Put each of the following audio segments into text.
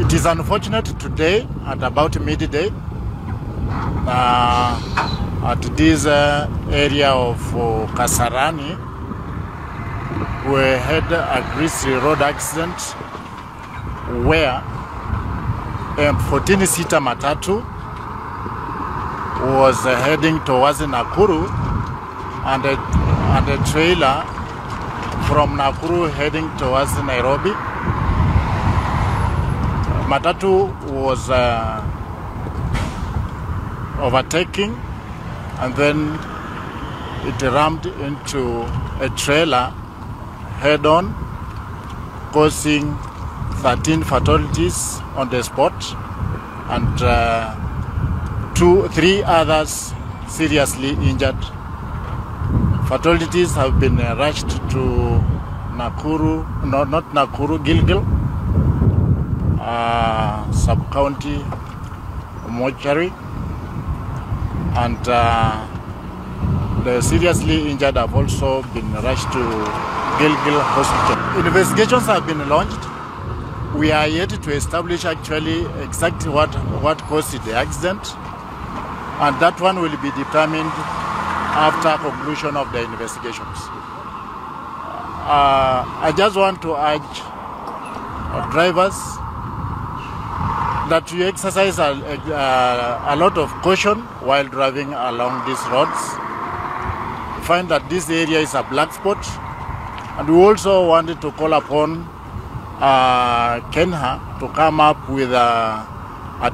It is unfortunate today at about midday at this area of Kasarani, we had a grisly road accident where a 14-seater matatu was heading towards Nakuru and a trailer from Nakuru heading towards Nairobi. Matatu was overtaking and then it rammed into a trailer head-on, causing 13 fatalities on the spot and 3 others seriously injured. Fatalities have been rushed to Nakuru, no, not Nakuru, Gilgil, sub-county mortuary, and the seriously injured have also been rushed to Gilgil Hospital. Investigations have been launched. We are yet to establish actually exactly what caused the accident, and that one will be determined after conclusion of the investigations. I just want to urge drivers that you exercise a lot of caution while driving along these roads. Find that this area is a black spot, and we also wanted to call upon KeNHA to come up with a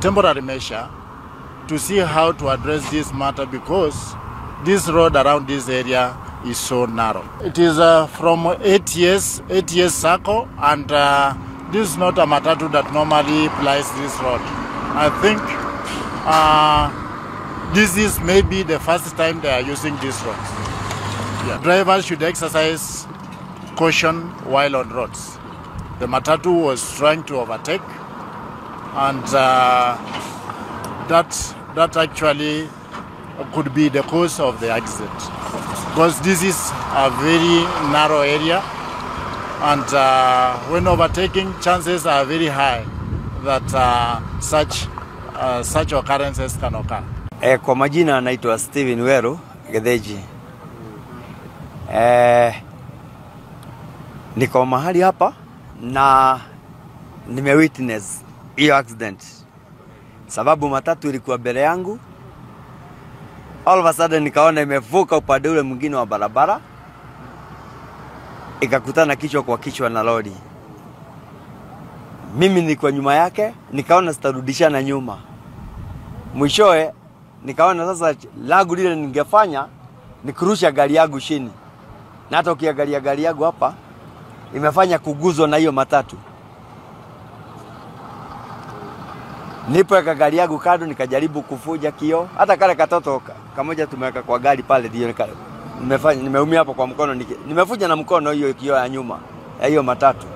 temporary measure to see how to address this matter, because this road around this area is so narrow. It is from 8 years circle, and this is not a matatu that normally plies this road. I think this is maybe the first time they are using this road. Yeah. Drivers should exercise caution while on roads. The matatu was trying to overtake, and that actually could be the cause of the accident, because this is a very narrow area, and when overtaking, chances are very high that such occurrences can occur. Kwa majina naitwa Steven Wero Gedeji. Niko mahali hapa na nimewitness hiyo accident, sababu matatu ilikuwa mbele yangu. All of a sudden nikaona imevuka upande ule mwingine wa barabara, ikakutana kichwa kwa kichwa na lori. Mimi nilikuwa nyuma yake, nikaona sitarudishana nyuma. Mwishowe nikaona sasa langu lile ningefanya ni kurusha gari yangu chini. Na hata ukiangalia gari yangu hapa imefanya kuguzwa na hiyo matatu. Nilipoweka gari yangu kando nikajaribu kufuja kioo. Hata kale katoto kamoja tumeweka kwa gari pale ndio nimefanya nimeumia hapo kwa mkono, nimefuja na mkono hiyo kioo ya nyuma ya hiyo matatu.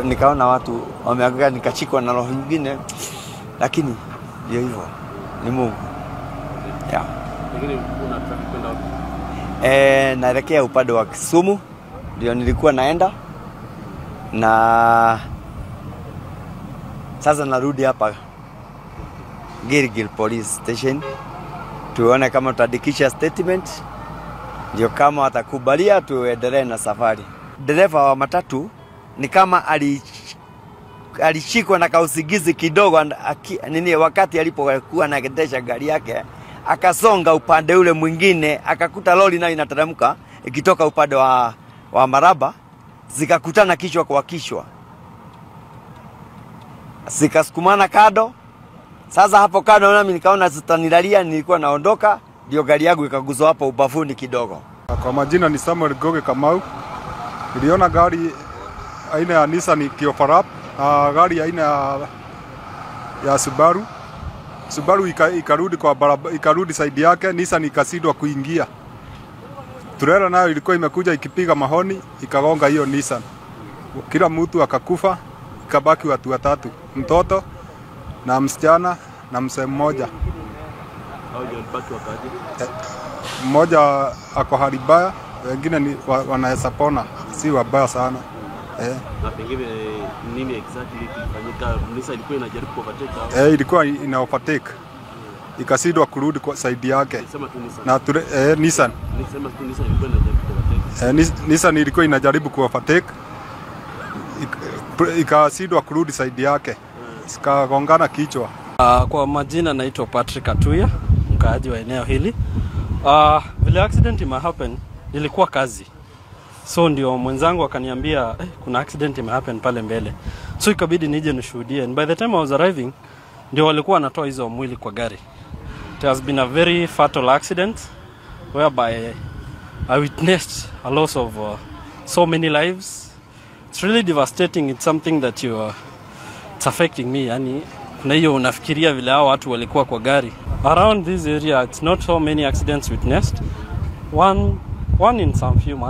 Nikaona watu wameanguka, nikachikwa na roho nyingine, lakini ndio hivyo, ni Mungu. Yeah. Lakini unataka kwenda wapi? Naelekea upande wa Kisumu ndio nilikuwa naenda, na sasa narudi hapa Gilgil Police Station tuone kama tutadikisha statement, ndio kama watakubalia tuendelee na safari. Dereva wa matatu ni kama alishikwa na kausingizi kidogo nini wakati alipokuwa anaendesha gari yake, akasonga upande ule mwingine, akakuta lori nayo inateremka ikitoka upande wa Maraba, zikakutana kichwa kwa kichwa, zikasukumana kado. Sasa hapo kado nami nikaona zitanilalia, nilikuwa naondoka, ndio gari yangu ikaguzwa hapo ubavuni kidogo. Kwa majina ni Samuel Goge Kamau. Niliona gari aina ya Nissan ikioverlap na gari aina ya Subaru. Subaru ikarudi kwa barabara, ikarudi side yake, Nissan ikashindwa kuingia. Trailer nayo ilikuwa imekuja ikipiga mahoni, ikagonga hiyo Nissan. Kila mtu akakufa, ikabaki watu watatu, mtoto na msichana na mzee mmoja. Mmoja ako hali mbaya, wengine ni wanaweza pona, si wabaya sana. Na pengine nini exactly kilifanyika? Nissan ilikuwa inajaribu kuovertake au? Ilikuwa ina overtake ikashindwa kurudi kwa side yake. Sema tu Nissan. Na Nissan. Nisema tu Nissan ilikuwa inajaribu kuovertake. Nissan ilikuwa inajaribu kuovertake ikashindwa kurudi side yake, zikagongana kichwa. Kwa majina naitwa Patrick Atuya, mkaaji wa eneo hili. Vile accident ime happen, nilikuwa kazi. So ndio mwenzangu akaniambia kuna accident ime happen pale mbele. So ikabidi nije nishuhudie. And by the time I was arriving, ndio walikuwa wanatoa hizo mwili kwa gari. It has been a very fatal accident whereby I witnessed a loss of so many lives. It's really devastating. It's something that it's affecting me. Yani, kuna hiyo unafikiria vile hao watu walikuwa kwa gari. Around this area, it's not so many accidents witnessed. One in some few months.